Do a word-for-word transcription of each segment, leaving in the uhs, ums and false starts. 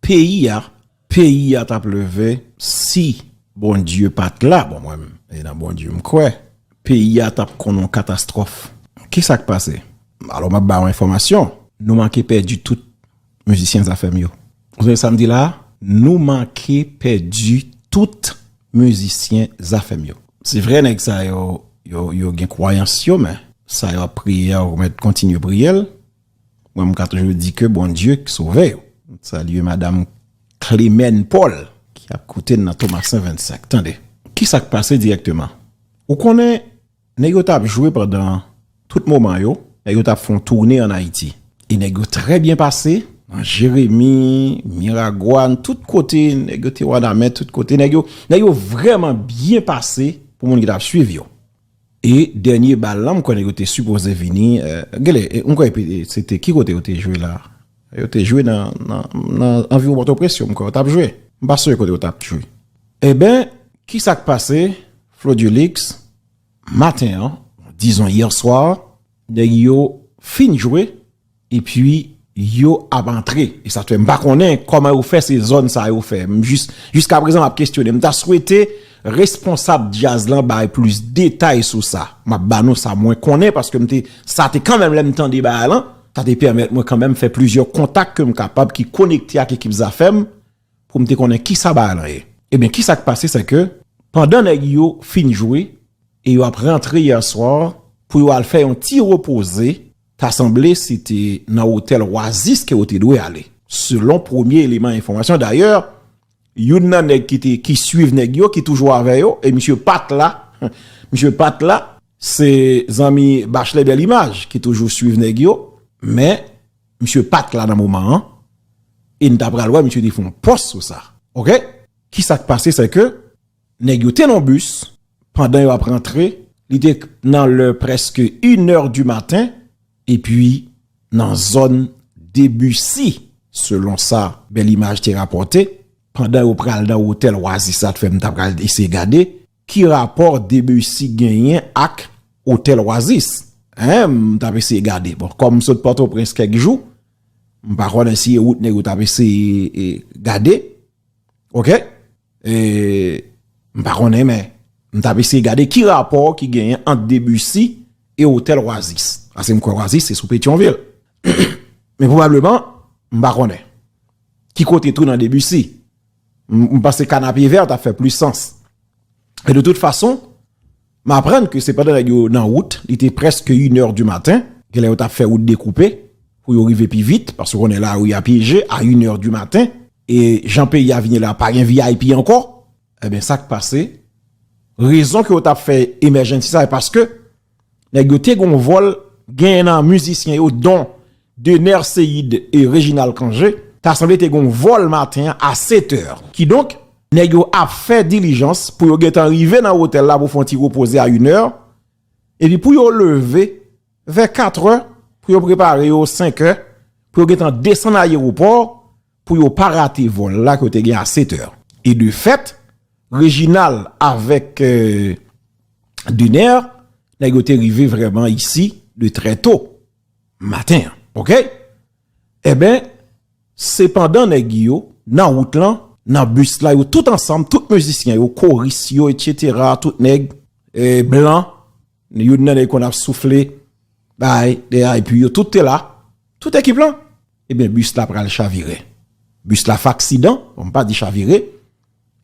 peyi a, peyi a t ap leve si Bondye pa t la. Bon, mwen, e nan Bondye m kwè, peyi a t ap konn yon katastwòf. Ki sa k pase? Alò, m ap ba w enfòmasyon. Nou manke pèdi tout mizisyen Zafèm yo. Ou konn sa m di la? Nou manke pèdi tout mizisyen Zafèm yo. Se vre, nèg sa yo, yo, yo gen kwayans yo, men sa yo ap priye a, ou mèt kontinye priye l. Mwen, m ka toujou di ke Bondye k sove yo. M salye madanm Clemène Paul, ki ap koute n nan Tomasen vennsenk. Tande, ki sa k pase dirèkteman? Ou konnen, nèg yo t ap jwe pandan tout moman yo, nèg yo t ap fè yon toune ann Ayiti. E nèg yo trè byen pase, nan Jeremi, Miragwàn, tout kote, nèg yo te Wanament, tout kote, nèg yo, nèg yo vrèman byen pase pou moun ki t ap swiv yo. E dènye bal lan, m kwè nèg yo te sipoze vini, eh, genlè, eh, m kwè epi, eh, se te ki kote yo te jwe la? Yo te jwe nan, nan, nan anviwon Pòtoprens yo, m kwè yo t ap jwe. M pa sonje kote yo t ap jwe. Eben, ki sa k pase? Flodiolix, maten an, dizon yè swa, nèg yo fin jwe, epi yo ap antre. E sa t fè m pa konnen kòman yo fè se zòn sa yo fè. M jis, jiskaprezan, m ap kesyone. M ta swete responsab djaz lan bay plis detay sou sa. M ap ba nou sa mwen konnen, paske m te, sa te kanmenm, lè m tande bagay lan, sa te pèmèt mwen kanmenm fè plizyè kontak ke m kapab ki konekte ak ekip Zafèm, pou m te konnen ki sa bagay lan ye. Ebyen, ki sa k pase, se ke pandan nèg yo fin jwe e yo ap rantre yè swa, pou yo al fè yon ti repoze, ta sanble se te nan otèl Oasis ke yo te dwe ale. Selon premye eleman enfòmasyon, dayè, youn nan nèg ki te, ki swiv nèg yo, ki toujou avè yo, e misye pa t la, misye pa t la, se zanmi Bachelet Bèl Imaj ki toujou swiv nèg yo, men misye pa t la nan moman an, e n ta pral wè misye te fè yon pòs sou sa. Oke? Ki sa k pase, se ke nèg yo te nan bis, pandan yo ap rantre, li te nan lè prèske inè di maten, epi nan zòn Debussy, selon sa Bèl Imaj te rapòte, pandan yo pral nan otèl Oasis la, t fè m ta pral eseye gade ki rapò Debussy genyen ak otèl Oasis. Hein, m t ap eseye gade. Bon, kòm m sot Pòtoprens kèk jou, m pa konnen si e wout nèg yo t ap eseye, e, gade. Oke? E, m pa konnen, men m t ap eseye gade ki rapò ki genyen ant Debussy e otèl Oasis. Paske m kwè Oasis se sou Petyonvil. Men pwobableman, m pa konnen. Ki kote tou nan Debussy? M, m panse Kanapevè t ap fè plis sans. E de tout fason, m aprann ke se pandan nèg yo nan wout, li te prèske inè di maten, genlè yo t ap fè wout dekoupe, pou yo rive pi vit, paske w konnen lari a pyeje, a inè di maten, e jan peyi a vini la, pa gen V I P ankò, ebyen, sa k pase, rezon ke yo t ap fè emergency sa, se paske nèg yo te gon vòl, genyen nan mizisyen yo, don Dener Ceide e Reginald Cangé, ta sanble te gon vòl maten an a sèt è. Kidonk, nèg yo ap fè dilijans pou yo gentan rive nan otèl la pou fè yon ti repoze a inè, epi pou yo leve vè kat è, pou yo prepare yo senk è, pou yo gentan desann ayewopò, pou yo pa rate vòl la ke yo te gen a sèt è. E de fèt, Reginald avèk, euh, Dener, nèg yo te rive vrèman isi de trè to maten an. Oke? Eben, se pandan nèg yo nan wout lan, nan bis la, yo tout ansanm, tout mizisyen yo, koris yo, et cetera, tout nèg, eh, blan, youn nan nèg konn ap soufle, bay, dèyè, epi yo tout te la, tout ekip lan. Ebyen, bis la pral chavire. Bis la fè aksidan, bon, m pa di chavire.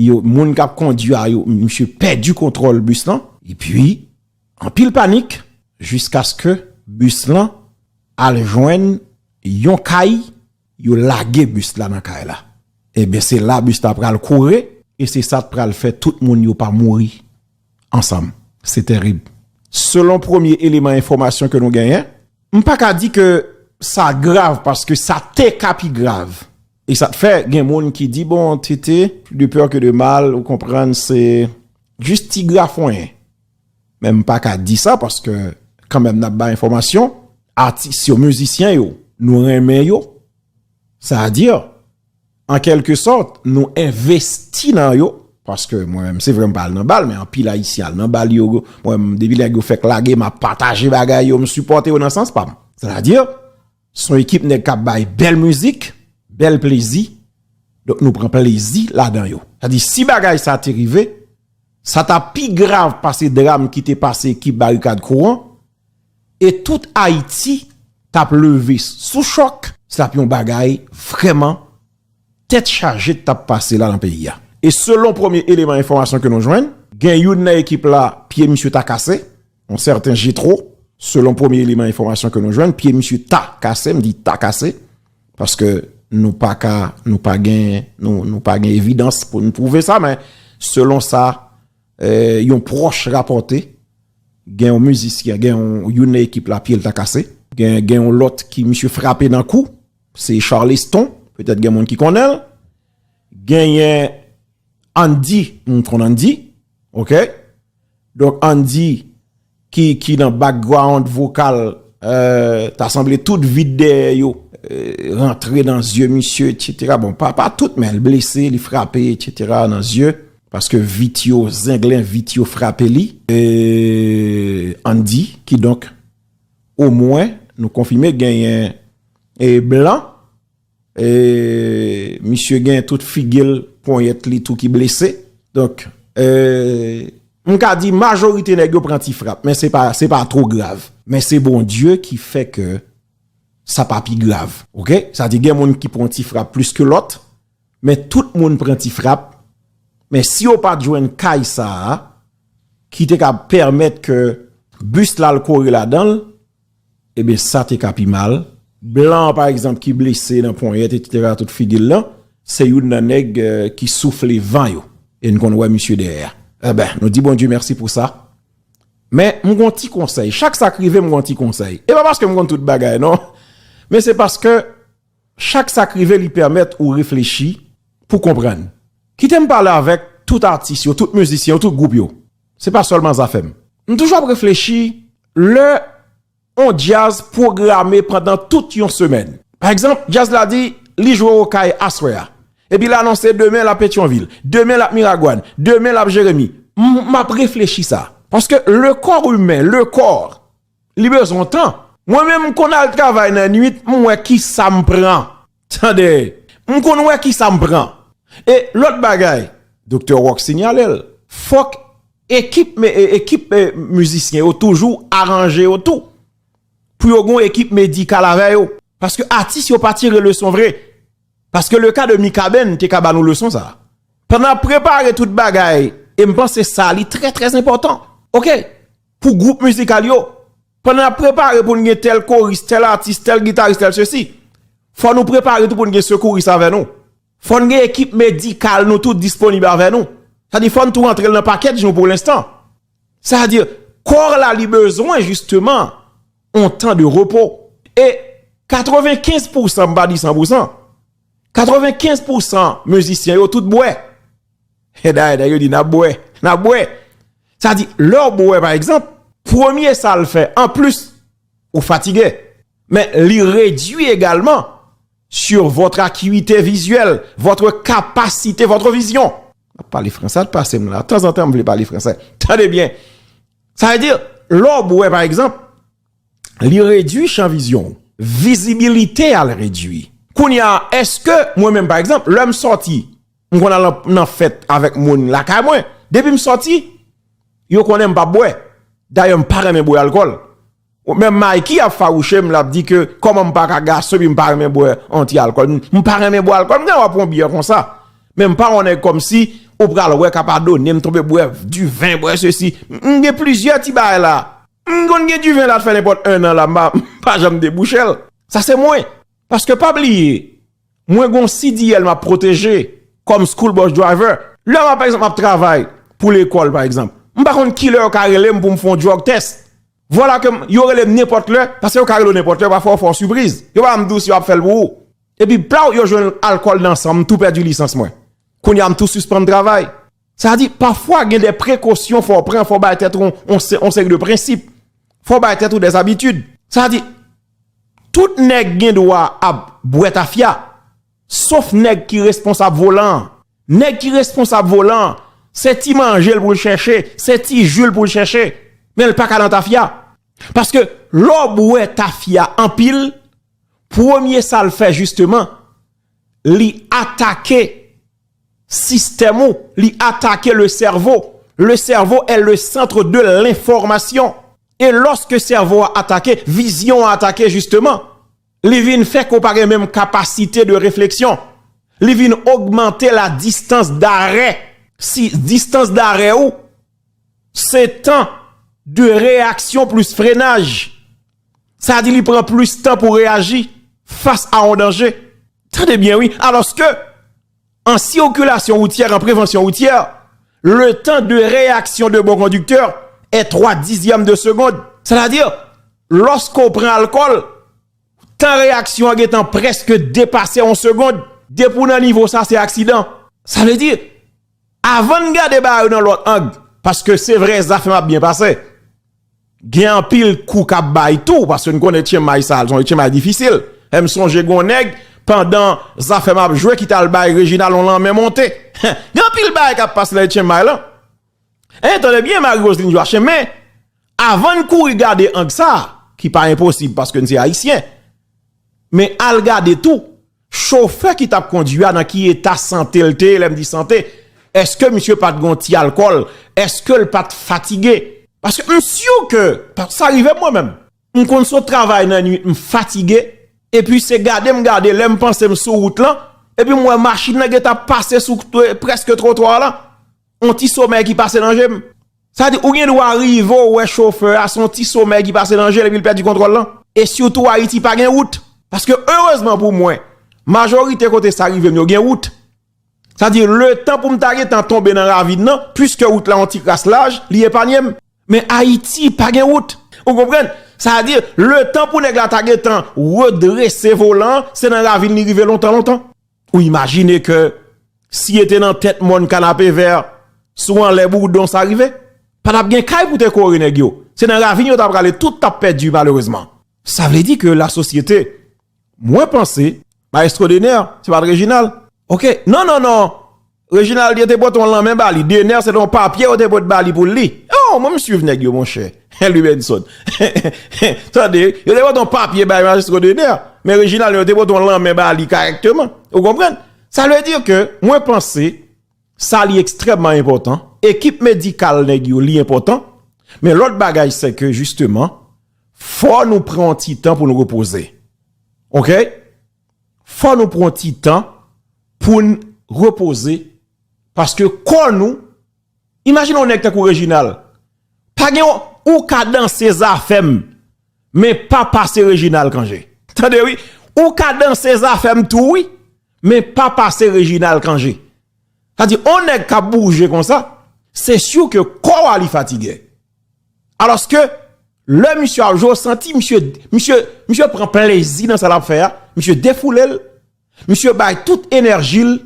Yo, moun k ap kondui a yo, misye pèdi kontwòl bis lan. Epi, anpil panik, jiskaske bis lan al jwenn yon kay, yo lage bis la nan kay la. Ebyen, se la bis la pral kouri, e se sa k pral fè tout moun yo pa mouri ansanm. Se terib. Selon premye eleman enfòmasyon ke nou genyen, m pa ka di ke sa grav, paske sa te ka pi grav. E sa t fè gen moun ki di, bon, T T, plus de peur que de mal, ou konprann, se jis ti grafonyen. Men m pa ka di sa, paske kanmenm n ap bay enfòmasyon, atis yo, mizisyen yo, nou renmen yo. Sa a di, an kèlke sòt, nou envesti nan yo, paske mwen menm, se vre m pa al nan bal, men anpil Ayisyen al nan bal yo, mwen menm, depi nèg yo fèk lage, m ap pataje bagay yo, m sipòte yo nan sans pa m. Sa a di, se yon ekip nèg k ap bay bèl mizik, bèl plezi, Donk, nou pran plezi ladan yo. Sa di, si bagay sa te rive, sa ta pi grav pase dram ki te pase ekip Barikad Kouran, e tout Ayiti t ap leve sou chòk, se t ap yon bagay vrèman tèt chaje t ap pase la nan peyi a. E selon premye eleman enfòmasyon ke nou jwenn, gen youn nan ekip la, pye misye ta kase, yon sèten Jetro, selon premye eleman enfòmasyon ke nou jwenn, pye misye ta kase, m di ta kase, paske nou pa ka, nou pa gen, nou, nou pa gen evidans pou nou pwouve sa, men selon sa, eh, yon pwòch rapòte, gen yon mizisyen, gen yon, youn nan ekip la, pye l ta kase, gen, gen yon lòt ki misye frape nan kou, se Charleston, petèt gen moun ki konnen l, genyen Andy, m konn Andy, ok? Donk Andy ki, ki nan background vokal, eh, ta sanble tout vit dèyè yo, eh, rantre nan zye misye, etsetera. Bon, pa, pa tout, men l blese, li frape, etsetera, nan zye, paske vit yo, zenglen vit yo frape li. E Andy, kidonk, omwen, nou konfime genyen, e blan, e misye gen tout figi l, ponyèt li tou ki blese. Donk, eh, m ka di majorite nèg yo pran ti frap, men se pa, se pa two grav. Men se Bondye ki fè ke sa pa pi grav, ok? Sa di gen moun ki pran ti frap plis ke lòt, men tout moun pran ti frap. Men si yo pa t jwenn kay sa a, ki te ka pèmèt ke bis la al kore ladan l, ebyen, sa te ka pi mal. Blan an, pa egzanp, ki blese nan ponyèt, etsetera, tout figi l lan, se youn nan nèg, eh, ki soufle van yo. E n konn wè misye dèyè a. Eben, nou di Bondye mèsi pou sa. Men, m gon ti konsèy. Chak sa k rive, m gon ti konsèy. E pa paske m konn tout bagay, non. Men se paske chak sa k rive, li pèmèt ou reflechi pou konprann. Kite m pale avèk tout atis yo, tout mizisyen yo, tout gwoup yo. Se pa sèlman Zafèm. M toujou ap reflechi lè on djaz pwograme pandan tout yon semèn. Pa egzanp, djaz la di li jwe Okay aswè a. Epi l anonse demen l ap Petyonvil, demen l ap Miragwàn, demen l ap Jeremi. M, m ap reflechi sa. Paske le corps humain, le corps, li bezwen tan. Mwen menm, m konn al travay nan nwit, m wè kisa m pran. Tande, m konn wè kisa m pran. E lòt bagay, Doktè Rock sinyale l, fòk ekip, e, ekip, e, mizisyen yo toujou aranje yo tou. Pou yo gon ekip medikal avè yo. Paske atis yo pa tire leson vre. Paske le ka de Mikaben te ka ba nou leson sa. Pandan ap prepare tout bagay, e m panse sa li trè, trè enpòtan. Ok, pou gwoup mizikal yo, pandan n ap prepare pou n gen tèl koris, tèl atis, tèl gitaris, tèl sesi, fò nou prepare tou pou n gen sekouris avè nou. Fò n gen ekip medikal nou tou disponib avè nou. Sa di fò n tou rantre l nan pakèt nou pou lenstan. Sa di, kò la li bezwen jisteman on tan de repo. E katrevenkenz pousan, m pa di san pousan, katrevenkenz pousan mizisyen yo tout bwè. E dayè, nèg yo di, "N ap bwè, n ap bwè." Sa di, lè w bwè, pa egzanp, premye sa l fè, anplis, ou fatige. Men li redui egalman sur votre acuité visuelle, votre capacité, votre vision. M ap pale fransè, al pase m la. Tanzantan, m vle pale fransè. Tande byen. Sa vle di, lè w bwè, pa egzanp, li redui chan vizyon w. Vizibilite a l redui. Kounye a, èske mwen menm, pa egzanp, lè m sòti, m konn al nan, nan fèt avèk moun lakay mwen, depi m sòti, yo konnen m p ap bwè. Dayè, m pa renmen bwè alkòl. Menm Mikey ap fawouche m, l ap di ke kòman m pa ka gason epi m pa renmen bwè yon ti alkòl. M, m pa renmen bwè alkòl, m gen wè pran byè konsa. Men m pa yon nèg kòmsi ou pral wè k ap adone m tonbe bwè diven, bwè sesi. M, m gen plizyè ti bagay la. M konn gen diven la t fè nenpòt en an la, m pa, m pa janm debouche l. Sa se mwen. Paske pa bliye, mwen gon C D L m ap pwoteje kòm school bus driver. Lè m ap, pa egzanp, m ap travay pou lekòl, pa egzanp, m pa konn kilè yo ka rele m pou m fè yon drug test. Vwala ke m, yo rele m nenpòt lè, paske yo ka rele w nenpòt lè, pafwa yo fè w sipriz. Yo pa janm di w si yo ap fè l pou ou. Epi, plaw, yo jwenn alkòl nan san m, m tou pèdi lisans mwen. Kounye a, m tou sispann travay. Sa di, pafwa, gen de prekosyon fò w pran, fò w bay tèt ou on, on se-, on seri de prensip. Fò w bay tèt ou dèzabitid. Sa di, tout nèg gen dwa ap bwè tafya, sof nèg ki responsab volan an. Nèg ki responsab volan an, se ti manje l pou l chèche, se ti ji l pou l chèche, men l pa ka nan tafya. Paske lè w bwè tafya anpil, premye sa l fè jisteman, li atake sistèm ou, li atake le cerveau. Le cerveau est le centre de l'information. E lòske sèvo a atake, vizyon an atake jisteman, li vin fè ke w pa gen menm kapasite de refleksyon. Li vin ogmante la distance d'arrêt. Si distance d'arrêt ou, se tan de reyaksyon plis frenaj. Sa di li pran plis tan pou reyaji fas a yon danje. Tande byen, wi. Alòske, an sikilasyon woutyè, an prevansyon woutyè, le temps de réaction de bon conducteur est trois dixièmes de seconde. Sètadi, lòske w pran alkòl, tan reyaksyon an gentan prèske depase yon segonn. Depi w nan nivo sa, se aksidan. Sa vle di, avan n gade bagay yo nan lòt ang, paske se vre, zafèm ap byen pase. Gen anpil kou k ap bay tou, paske n konnen tchenmay sa, se yon tchenmay difisil. E m sonje gen yon nèg, pandan zafèm ap jwe, ki t al bay Reginald yon lanmen monte. Gen anpil bagay k ap pase nan tchenmay lan. E tande byen, Marie Roseline Joachim, men avan n kouri gade ang sa, ki pa enposib paske n se Ayisyen, men al gade tou, chofè ki t ap kondui a, nan ki eta sante l te ye, lè m di sante, èske misye pa t gen yon ti alkòl? Èske l pa t fatige? Paske m si ke, pa- sa rive m mwen menm. M konn sot travay nan nwit, m fatige, epi se gade m gade, lè m panse m sou wout lan, epi m wè machin nan gentan pase sou, eh, prèske twotwa lan. Yon ti somèy ki pase nan je m. Sa di, ou gen dwa rive, w wè chofè a, se yon ti somèy ki pase nan je l, epi l pèdi kontwòl lan. E sitou Ayiti pa gen wout. Paske, erezman pou mwen, majorite kote sa rive m yo gen wout. Sa di, letan pou m ta gentan tonbe nan ravin nan, piske wout la yon ti kras laj, li epanye m. Men Ayiti pa gen wout. Ou konprann? Sa di, letan pou nèg la ta gentan redrese volan an, se nan ravin li rive lontan, lontan. Ou imajine ke si yo te nan tèt mòn Kanapevè, sou anlè Boudon sa rive, pa t ap gen kay pou te kore nèg yo. Se nan ravin yo ta prale, tout t ap pèdi malerezman. Sa vle di ke lasosyete, mwen panse, Maestro Dener, se pa t Reginald. Oke, non, non, non. Reginald, yo te pote yon lanmen ba li. Dener, se te yon papye yo te pote ba li pou l li. Oh, mwen, m swiv nèg yo, monchè. Lubenson. Tande, yo te pote yon papye bay Majestro Dener. Men Reginald, yo te pote yon lanmen ba li korèkteman. Ou konprann? Sa vle di ke mwen panse sa li ekstrèmman enpòtan. Ekip medikal nèg yo, li enpòtan. Men lòt bagay, se ke, jisteman, fò nou pran yon ti tan pou nou repoze. Oke? Fò nou pran yon ti tan pou n repoze. Paske kò nou, imajine yon nèg tankou Reginald. Pa gen yon, ou ka danse zafèm, men pa pase Reginald Cangé. Tande wi, ou ka danse zafèm tou wi, men pa pase Reginald Cangé. Sa di, yon nèg k ap bouje konsa, se si ke kò a li fatige. Alòske, lè misye ap jwe, w santi misye, misye, misye pran plezi nan sa l ap fè a, misye defoule l, misye bay tout enèji l,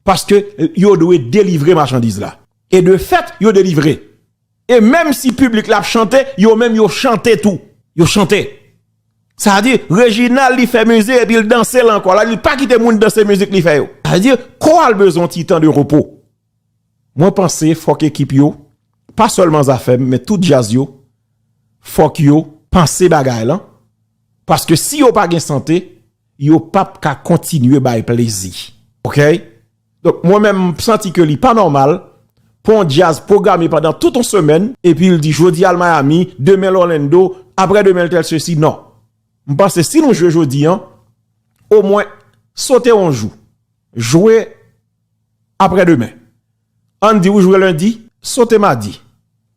paske yo dwe delivre machandiz la. E de fèt, yo delivre. E menm si piblik la ap chante, yo menm yo chante tou. Yo chante. Sa di, Reginald li fè mizik epi l danse l ankò. La, li pa kite moun danse mizik li fè yo. Sa di, kò a l bezwen yon ti tan de repo. Mwen panse fòk ekip yo, pa sèlman Zafèm, men tout djaz yo, fòk yo panse bagay lan. Paske si yo pa gen sante, yo p ap ka kontinye bay plezi. Oke? Donk, mwen menm, m santi ke li pa nòmal pou yon djaz pwograme pandan tout yon semèn, epi l di, jodi a l Miami, demen l Orlando, aprè demen l tèl sesi, non. M panse si nou jwe jodi an, omwen sote yon jou. Jwe aprè demen. Ann di ou jwe lendi, sote madi.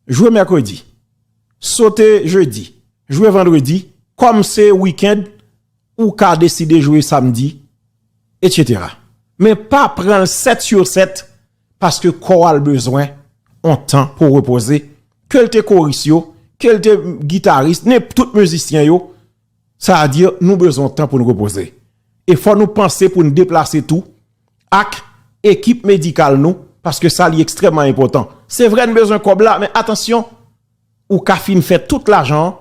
Jwe mèkredi. Sote jedi. Jwe vandredi. Kòm se wikenn, ou ka deside jwe samdi, etsetera. Men pa pran l sèt sou sèt, paske kò a l bezwen yon tan pou repoze. Ke l te koris yo, ke l te gitaris, nenp-, tout mizisyen yo, sa a di, nou bezwen tan pou n repoze. E fò nou panse pou n deplase tou ak ekip medikal nou, paske sa li ekstrèmman enpòtan. Se vre n bezwen kòb la, men atansyon, ou ka fin fè tout lajan an,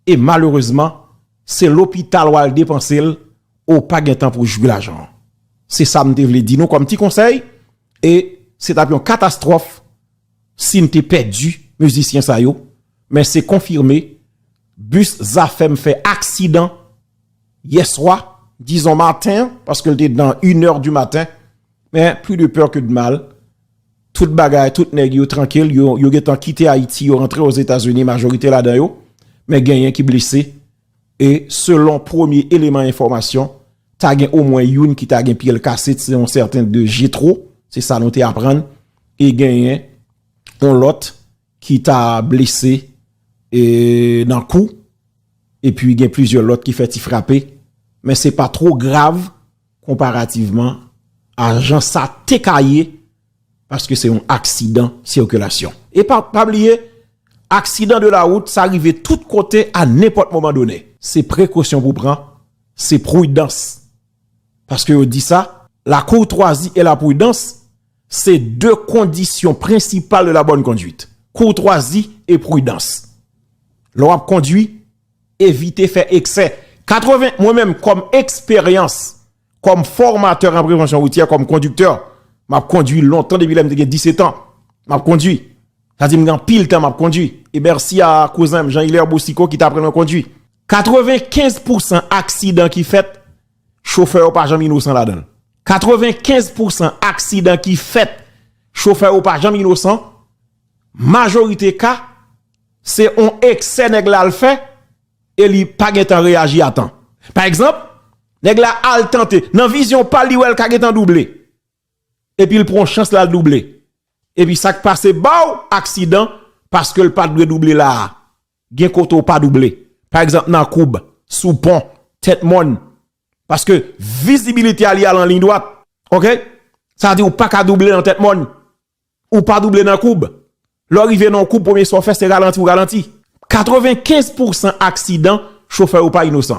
e malerezman, se lopital w al depanse l, ou pa gen tan pou jwi lajan an. Se sa m te vle di nou kòm ti konsèy, e se t ap yon katastwòf si n te pèdi mizisyen sa yo, men se konfime, bis Zafèm fè aksidan yèswa, dizon maten an, paske l te nan inè di maten, Men, plus de peur que de mal. Tout bagay, tout nèg yo trankil, yo, yo gentan kite Ayiti, yo rantre Ozetazini, majorite ladan yo. Men genyen ki blese. E selon premye eleman enfòmasyon, ta gen omwen youn ki ta gen pye l kase, se yon sèten de Jetro, se sa nou te aprann. E genyen yon lòt ki ta blese e, nan kou, epi gen plizyè lòt ki fè ti frape, men se pa twò grav konparativman a jan sa te ka ye, paske se yon aksidan sikilasyon. E pa, pa bliye, aksidan de la wout, sa rive tout kote a nenpòt moman donnen. Se prekosyon pou pran, se pridans. Paske yo di sa, la courtoisie et la prudence, se de kondisyon prensipal de la bonne conduite. Courtoisie et prudence. Lè w ap kondwi, evite fè eksè. Katreven, mwen menm, kòm eksperyans, kòm fòmatè an prevansyon woutyè, kòm kondiktè, m ap kondwi lontan depi lè m te gen disèt an. M ap kondwi. Sa di m gen anpil tan m ap kondwi. E mèsi a kouzen m Jean Hilaire Boucicault ki t aprann mwen kondwi. Katrevenkenz pousan aksidan ki fèt, chofè yo pa janm inosan ladan l. Katrevenkenz pousan aksidan ki fèt, chofè yo pa janm inosan. Majorite ka, se yon eksè nèg la al fè e li pa gentan reyaji a tan. Pa egzanp, nèg la al tante, nan vizyon pa l, li wè l ka gentan double. Epi l pran chans la, l double. Epi sa k pase ba w aksidan, paske l pa t dwe double la a. Gen kote w pa double. Pa egzanp, nan koub, sou pon, tèt mòn. Paske vizibilite a li al an liy dwat. Oke? Sa di ou pa ka double nan tèt mòn. Ou pa double nan koub. Lè w rive nan yon koub, premye sa w fè, se ralanti, ou ralanti. Katrevenkenz pousan aksidan, chofè yo pa inosan.